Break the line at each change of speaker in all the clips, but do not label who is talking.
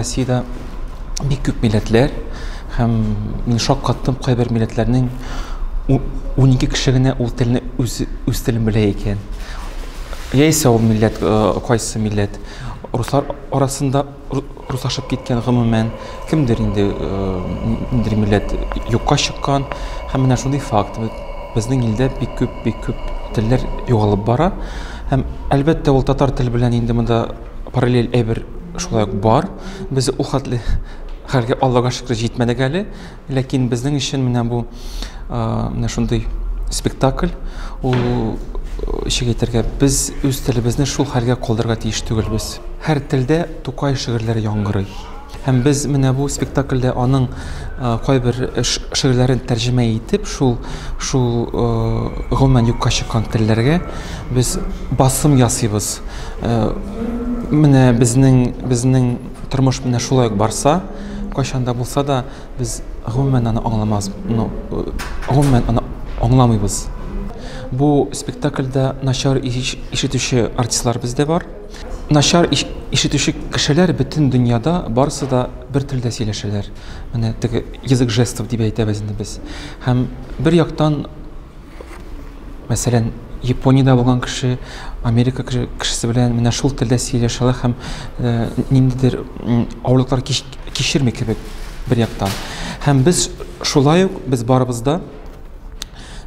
Россиядә бик күп милләтләр һәм мин шаккаттым, кайбер милләтләрнең 12 кеше генә ул телне үз телен белә икән. Яисә ул милләт, кайсы милләт руслар арасында руслашып киткән гомумән, кемдер инде ниндидер милләт юкка чыккан. Һәм менә шундый факт, безнең илдә бик күп, бик күп телләр югалып бара. Һәм әлбәттә ул татар теле белән инде монда параллель әйбер шулай ук бар. Без ул хәтле хәлгә Аллага шөкер җитмәдек әле, ләкин безнең өчен менә бу менә шундый спектакль, ул ничек әйтергә, без үз телебезне шул хәлгә калдырырга тиеш түгелбез. Һәр телдә Тукай шигырьләре яңгырый. Һәм без менә бу спектакльдә аның кайбер шигырьләрен тәрҗемә итеп, шул гомумән юкка чыккан телләргә без басым ясыйбыз. Менә безнең тормыш менә шулай ук барса, кайчан да булса да без гомумән аны аңламас, ну, гомумән аны аңламыйбыз. Бу спектакльдә начар ишетүче артистлар бездә бар. Начар ишетүче кешеләр бөтен дөньяда барысы да бер телдә сөйләшәләр. Менә теге язык жестов дип әйтәбез инде без. Һәм бер яктан, мәсәлән, Япониядә булган кеше Америка кешесе белән менә шул телдә сөйләшә ала һәм ниндидер авырлыклар кичерми кебек бер яктан. Һәм без шулай ук, без барыбыз да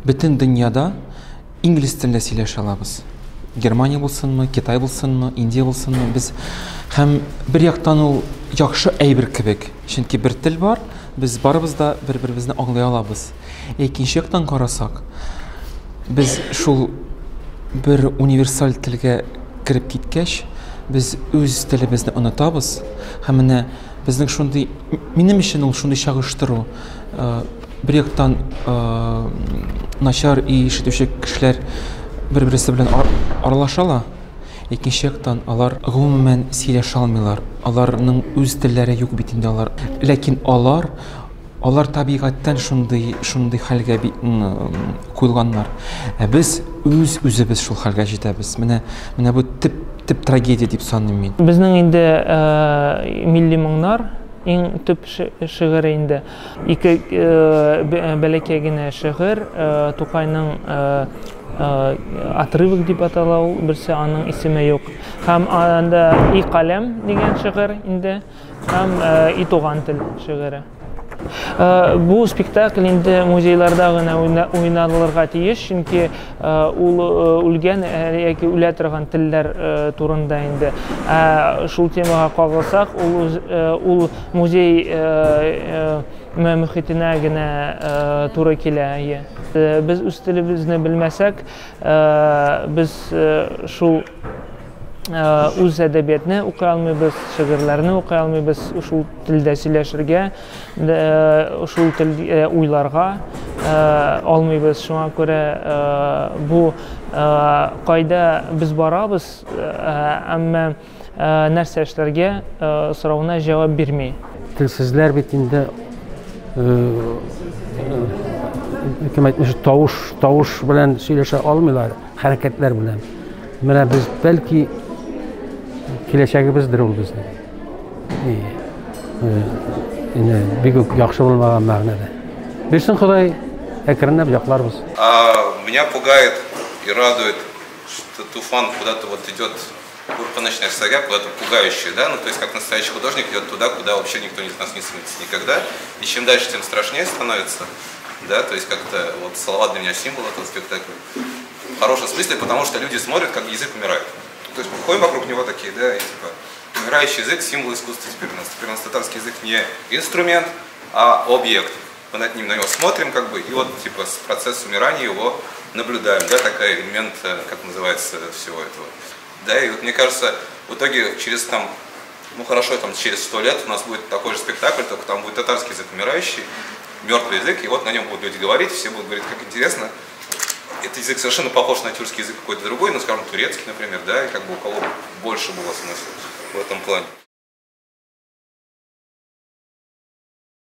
бөтен дөньяда инглиз телендә сөйләшә алабыз. Германия булсынмы, Китай булсынмы, Индия булсынмы, без һәм бер яктан ул яхшы әйбер кебек, чөнки бер тел бар, без барыбыз да бер-беребезне аңлый алабыз. Икенче яктан карасак, без шул бер универсаль телгә кереп киткәч, без үз телебезне онытабыз. Һәм менә безнең шундый, минем өчен ул шундый чагыштыру, бер яктан начар ишетүче кешеләр бер-берсе белән аралаша ала, икенче яктан алар гомумән сөйләшә алмыйлар. Аларның үз телләре юк бит инде алар. Ләкин алар табигатьтән шундый хәлгә куелганнар. Ә без үз-үзебез шул хәлгә җитәбез. Менә бу төп трагедия дип саныйм мин.
Безнең инде милли моңнар иң төп шигыре инде. Ике бәләкәй генә шигырь, Тукайның отрывок дип атала ул, берсе аның исеме юк. Һәм анда И каләм дигән шигырь инде, һәм И туган тел шигыре. Бу спектакль инде музейларда гына уйналырга тиеш, чөнки ул үлгән яки үлә торган телләр турында инде. Шул темага кагылсак, ул музей мөхитенә генә туры килә. Без үз телебезне белмәсәк, без шул үз әдәбиятны укый алмыйбыз, шигырьләрне укый алмыйбыз, шул телдә сөйләшергә, шул тел уйларга алмыйбыз. Шуңа күрә бу кайда без барабыз, әмма нәрсә эшләргә соравына җавап бирми.
Телсезләр бит инде, кем әйтмешли, тавыш белән сөйләшә алмыйлар, хәрәкәтләр белән. Менә без бәлки киләчәгебездер ул безнең. Инде бик үк яхшы булмаган мәгънәдә. Бирсен Ходай, әкренләп якларбыз.
Меня пугает и радует, что Туфан куда-то идет куркыныч нәрсәгә, куда-то пугающий, да? То есть как настоящий художник идет туда, куда вообще никто из нас не сунется никогда. И чем дальше, тем страшнее становится, да? То есть как-то Салават для меня символ этого спектакля. В хорошем смысле, потому что люди смотрят, как язык умирает. То есть мы ходим вокруг него такие, да, и типа умирающий язык — символ искусства теперь у нас. Теперь у нас татарский язык не инструмент, а объект. Мы над ним на него смотрим, и процесс умирания его наблюдаем, да, такой элемент, как называется, всего этого. Да, и мне кажется, в итоге через там, ну хорошо, там через 100 лет у нас будет такой же спектакль, только там будет татарский язык умирающий, мертвый язык, и на нем будут люди говорить, все будут говорить, как интересно. Этот язык совершенно похож на тюркский язык какой-то другой, скажем, турецкий, например, да, и у кого больше было смысла в этом плане.